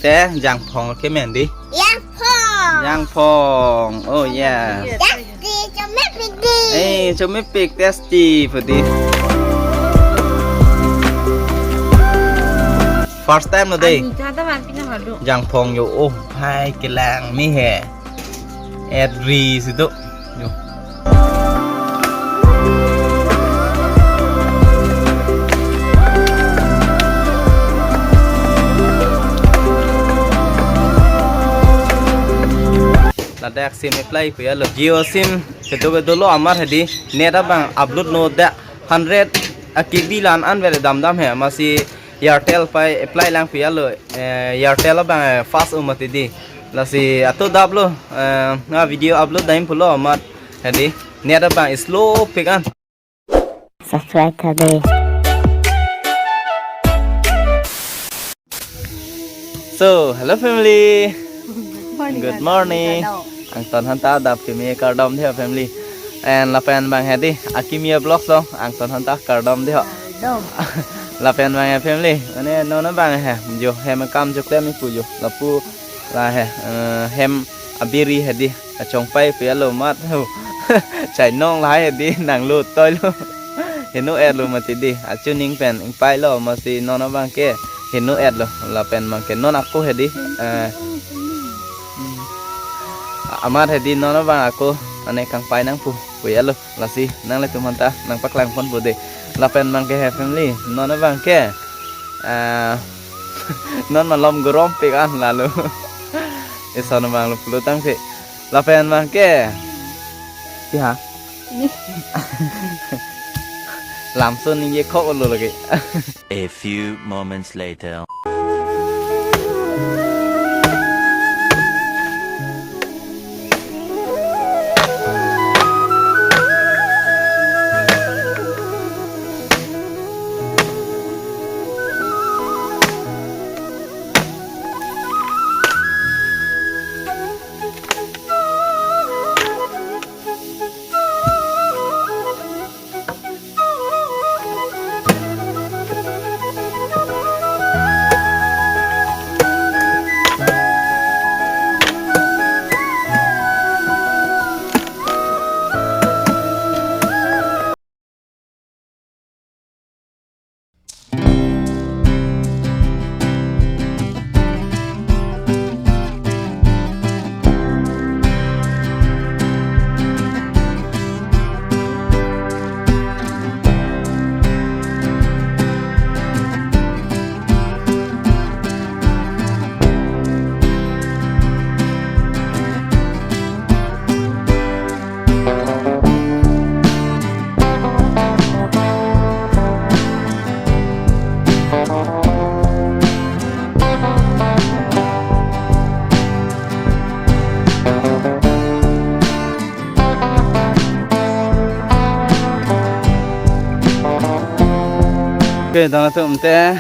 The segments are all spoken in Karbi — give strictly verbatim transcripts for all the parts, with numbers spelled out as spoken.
Te jangphong ke men di. Jangphong. Jangphong. Oh yeah. Tasty, chomepik di. Eh, chomepik, tasty pu di. First time lo dei. Ani ta ta man pina hadu. Jangphong yo, oh, hai kelang ni he. Edri situ. Yo. Ladak sim apply kuya lo. Jio sim kedo kedo lo amar hedi. Net abang upload no da hundred a K B lan an vele dam dam he. Masi Airtel pai apply lang kuya lo. Eh, Airtel abang, eh, fast umati di. Lasi atu dap lo, eh, nga video upload daim pulo amat hedi. Net abang slow pik an. Subscribe tha dei. So, hello family. Good morning. Angton aphan ta adap kimi kardom dei family. And lapen abang hedi, akimi vlog song, angton aphan ta kardom dei ho. Kardom. Lapen abang he family, mane non abang he, jo hem kam jo klem pu jo, lapu la he, eh, hem abiri hedi, achongpai pu alo mat ho. Chainong la hedi, nanglo toi lo. Heno er lo mati di, achuning pen ingpai lo, masi non abang ke heno er lo, lapen abang ke non ako hedi, eh, amat hedi non abang ako, ane kangpai nang pu, pu alo, lasi nanglitum aphan ta nangpaklang pon po dei. Lapen abang ke he family, non abang ke, eh, non malom gorom pik an lalo. Ison abang lo pulo tangte. Lapen abang ke. Ki ha? Lamson ningje khok lo lagi. A few moments later. Oke, dona tu ante,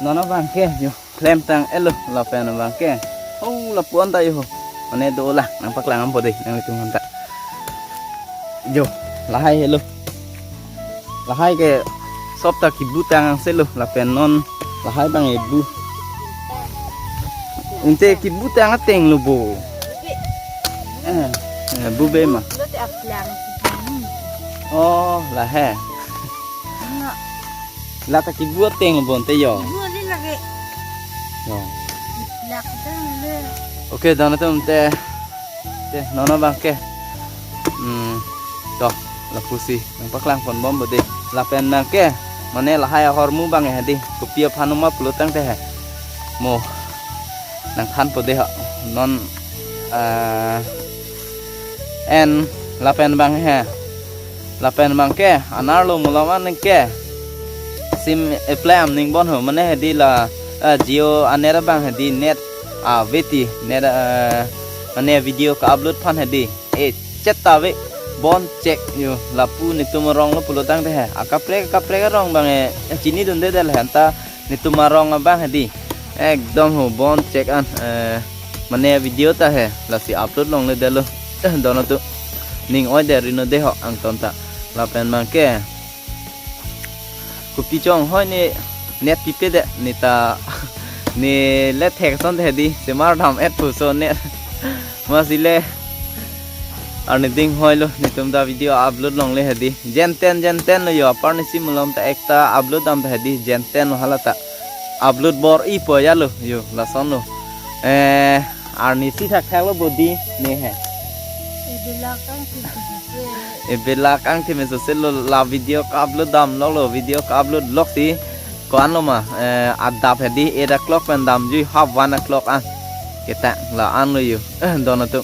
dona bangke, yo. Klem tang-et lo, lapen abangke. Oh, lapu-an ta yo. Mane do la, nangpaklang-an po dei, nanglitum aphan ta. Jo, lahai helo. Lahai ke sop ta kibu tang-ang se lo, lapen non lahai abang ebu. Ante kibu tang ateng lo bo. Eh, eh, bu be ma. Lote aplang. Oh, lahai. Enggak. La ta kibu ateng lo bonte yo. Kibu ni lagi. Yo. Lak tang le. Oke, dona tu ante. Te, dona bangke. Hmm. To, lapusi nangpaklang pon bom bo dei. Lapen bangke. Mane lahai ahormu bang he dei. Kopi aphan ma pulo tangte he. Mo. Nangthan po dei ho. Non, ah, en lapen bang he. Lapen bangke, anerlo malom an ke. Sim apply amning bon ho, mane hedi la, eh, Jio aner abang hedi net, ah, veti, net, eh, mane video ka-upload aphan hedi. Eh, chet ta ave, bon chek yo, lapu netum arong lo pulo tangte he. Akaprek, akaprek arong bang, eh, chinidunde det la anta, netum arong abang hedi. Ekdom ho bon chek an, eh, mane video ta he, lasi upload longle det lo. Eh, dona tu. Ning oi det rino dei ho angton ta. Lapen bangke. Kopi chonghoi ne net pipe det ne ta. Ne le thek ason hedi, semar dam-et puson ne. Masi le. Arni ding hoilo, netum ta video upload longle hedi. Jenten jenten lo yo, aparni si malom ta ekta upload dam ta hedi, jenten lo hala ta. Upload bor-ipo ya lo yo, lason lo. Eh, arni si thakthak lo bodi ne he. Ebelak angthim sose. Ebelak angthim sose lo la video ka-upload damlo lo, video ka-upload lok si. Ko-an lo ma, eh, adap hedi eight o'clock pen damjui half one o'clock an. Kita la-an lo yo. Eh, don atum.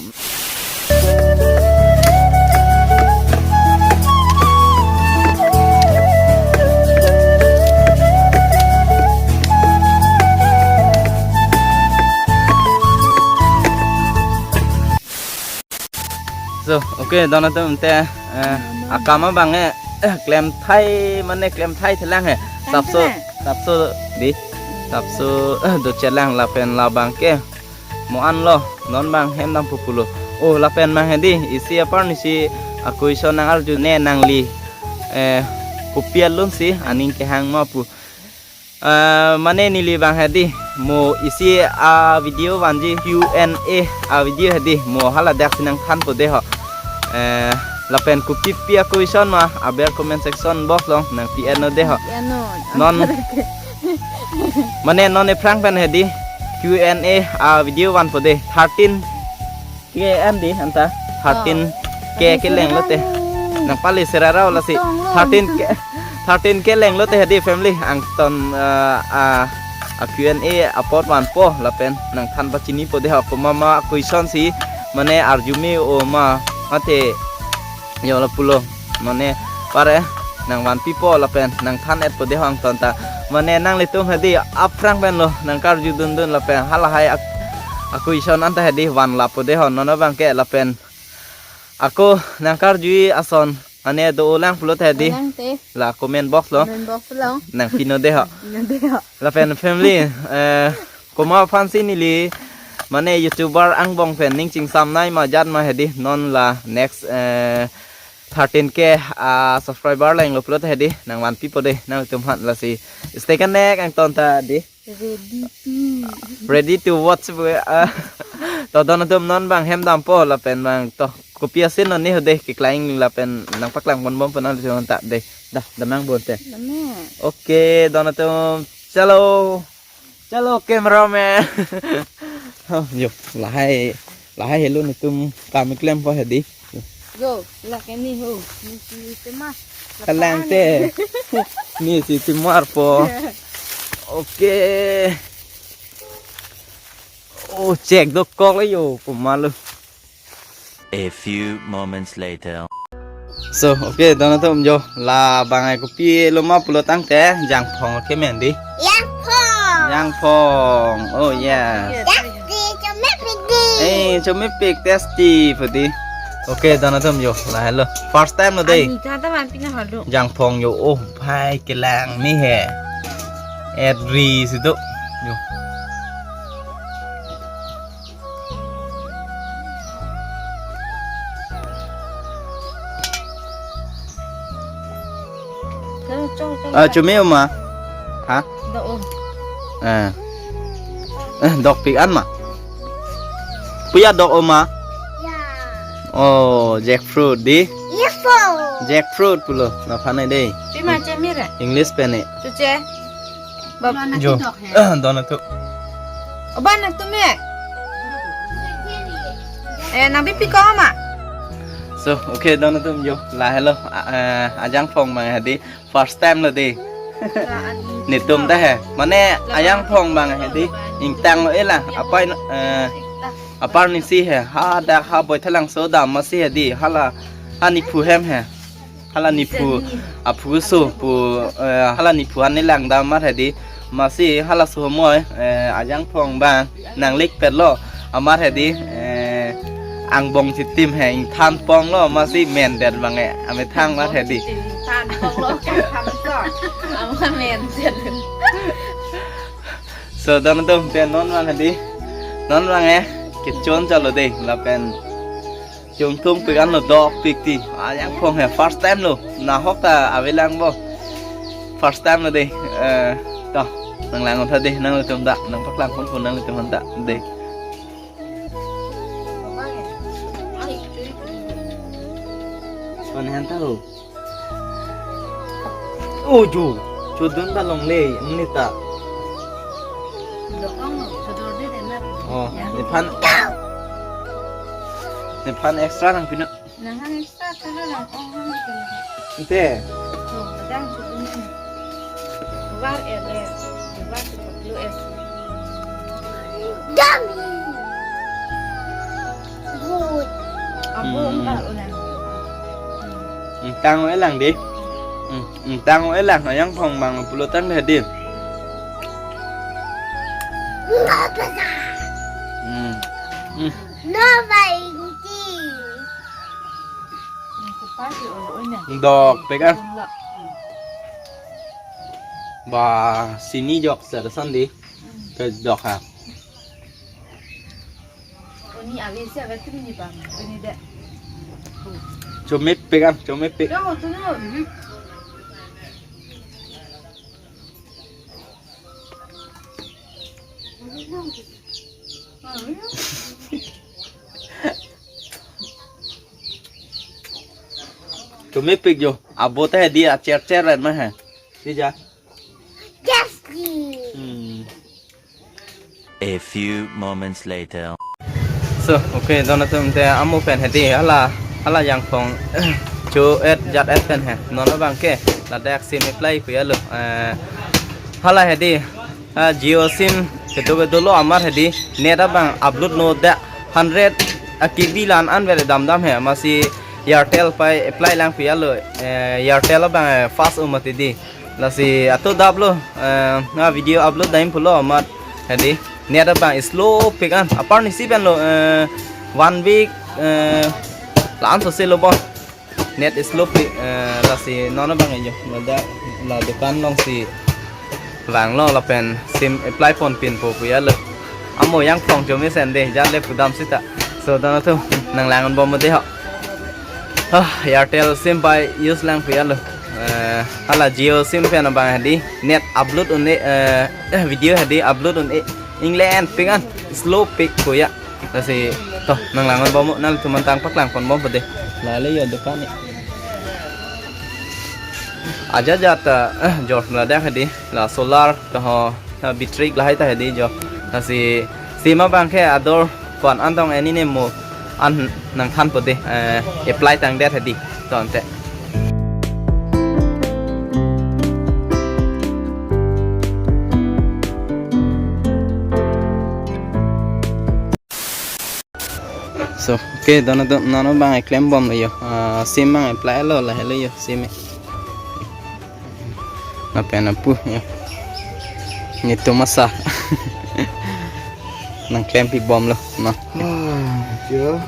So, okay, don atum te, eh, akam abang eh, eh, klemthai mane klemthai thelang he. Sapso, sapso di. Sapso, eh, dochelang lapen labang ke. Mo-an lo, non bang hem dam pupu lo. Oh, lapen bang hedi, isi aparni si a-question nang-arju ne nangli. Eh, kopi alun si, aning kehang ma pu. Eh, mane neli bang hedi, mo isi a-video vanji Q and A a-video hedi, mo haladak si nangthanpo de ho. Eh, lapen kopipi a-question ma, aber comment section box along nangpi-et non de ho. Pi-et non. Non, mane non ephrang pen hedi, Q and A a-video vanpo de, thirteen K M di anta. Thirteen K, oh, keleng lote. Nang pali serarau lasi. Tong lo. Thirteen K, thirteen K leng lote hedi family. Angton, eh, a, a-Q and A apot vanpo lapen nangthan pachinipo de ho, komat ma question si mane arju me-o ma mate yo lapulo. Mane pare nangvanpipo lapen nangthan-etpo de ho angton ta. Mane nanglitum hedi aphrang pen lo nangkarju dundun lapen halahai a-, a-question anta hedi vanlappo de ho non abang ke lapen ako nangkarju ason ane do-olang pulo ta hedi. Olang te. La comment box along. Comment box along. Nangpi non de ho. Pi non de ho. Lapen family, eh, komat aphan si neli mane YouTuber angbong pen ning chingsamnei ma jat ma hedi non la next, eh, thirteen K a-subscriber leng lo pulo ta hedi nangvanpipo de nangtum aphan lasi. Stay connect angton ta di. Ready to. Ready to watch bu, ah. To don atum non bang hem dampo lapen bang to kopi asin non ni ho de keklang lapen nangpaklang ponbompo nanglitum ta de. Dah, damnang bonte. Damnang. Okay, don atum. Chalo. Chalo cameraman. Oh, yo, lahai, lahai helo netum kam klempo hedi. Yo, la ke ni ho. Ni si tema. Kalang te. Ni si temarpo. Okay. Oh, check dokok le yo, pemalu. A few moments later. So, okay, don atum yo, labang ai kopi lo ma pulo tangte, jangphong ke men di. Jangphong. Jangphong. Oh yeah. Tasty, chomepik di. Eh, chomepik tasty pudi. Okay, don atum yo, lahelo. First time lo dei. Ani ta ta man pina halo. Jangphong yo, oh, phai kelang ni he. Edri situ. Yo. Chong, chong, chong. Ah, chome-o ma? Ha? Do-o. Eh. Eh, dokpik an ma? Pu ya do-o ma? Ya. Oh, jackfruit di? Yes, po. Jackfruit pulo. Laphan dei. Pima chemira. English pen e. Chuche. Bab. Yo. Don atum. Oban atum e. Eh, nang bipi ko ma? So, okay, don atum yo. Lahelo, eh, ajangphong bang hedi. First time lo dei. Netum ta he. Mane ajangphong bang hedi. Ingtang lo ela. Apai, eh, aparni si he. Hadak ha Boithalangso dam ma si hedi. Hala, ha nephu hem he. Hala nephu aphu so pu, eh, hala nephu an nelang dam mar hedi. Masi halaso moi, eh, ajangphong bang nanglik pet lo. Amar hedi, eh, angbong chitim he ingthan pong lo masi mendet bang e. Amethang mar hedi. Than pong lo, than pong lo. Ama mendet. So, don atum pen non bang hedi. Non bang e. Kechon chalo dei. Lapen Chungthung pik an lo dokpik ti. Ajangphong he first time lo. Nahok ta avelang bo. First time lo dei. Eh, to. Nang lang untha dei, nanglitum ta, nang paklang ponpo nanglitum aphan ta dei. Kon han ta ho. Oh, jo. Chodun ta longle, ang neta. Dokong, chodor dei dei na. Oh, ya. Nephan. Nephan extra nangpinang. Nang han extra ta lo lang ong han tu. Ante. Tuh, padang chukunin. Var el el. Var tu perlu es. Yummy. Good. Abo Hmm. Enggak ulang. Entang elang dei. Hmm, entang elang, ayang phong bang pulo tang dei dei. Enggak pernah. Hmm. Hmm. No, Bang Inti. Dokpik ah. Ba, sini jok sa Sunday. Ke dok ha. Oni avi si avi tu ni bang. Oni de. Chomepik ah, chomepik. Dong tu no. Chomepik jo. Abo ta dei acher cher ren ma ha. Dei ja. Yes, please. Hmm. A few moments later. So, okay, don atum te amo pen hedi hala, hala jangphong cho et jat et pen he. Non abang ke ladak sim apply pu ya lo. Eh, hala hedi, ah, Jio sim kedo kedo lo amar hedi net abang upload no da hundred a K B lan an vele dam dam he. Masi Airtel pai apply lang pu ya lo. Eh, Airtel abang, eh, fast um mati dei. Lasi atu dap lo, eh, na video upload daim pulo amat hedi net abang slow pik an. Apar nisi pen lo, eh, one week, eh, la-an so se lo bon. Net slow pik, eh, lasi non abang ejo. Ladak la dukan along si vanglo lapen sim apply ponpinpo pu ya lo. Amo jangphong chomesen dei, jat le pu dam sita. So, don atum nang lang un bom dei ho. Ah, Airtel sim pai use lang pu ya lo. Eh, hala Jio sim pen abang hedi net upload un-e, eh, eh, video hedi upload un-e. England pik an slow pik pu ya. Lasi to nang lang un bom, nanglitum aphan tang paklang pon bom pu dei. La le jo dukan ni. Ajat jat ta, eh, jor ladak hedi la solar to ho, eh, battery lahai ta hedi jo. Lasi sim abang ke ador ko-an an tong eni ne mo an nangthanpo dei, eh, apply tangdet hedi. To ante. So, okay, don atum non abang klem bom lo jo. Ah, sim abang apply lo lahelo jo, sim. Lapen apu jo. Netum asa. Nang klem pi bom lo, no. Ah, jo.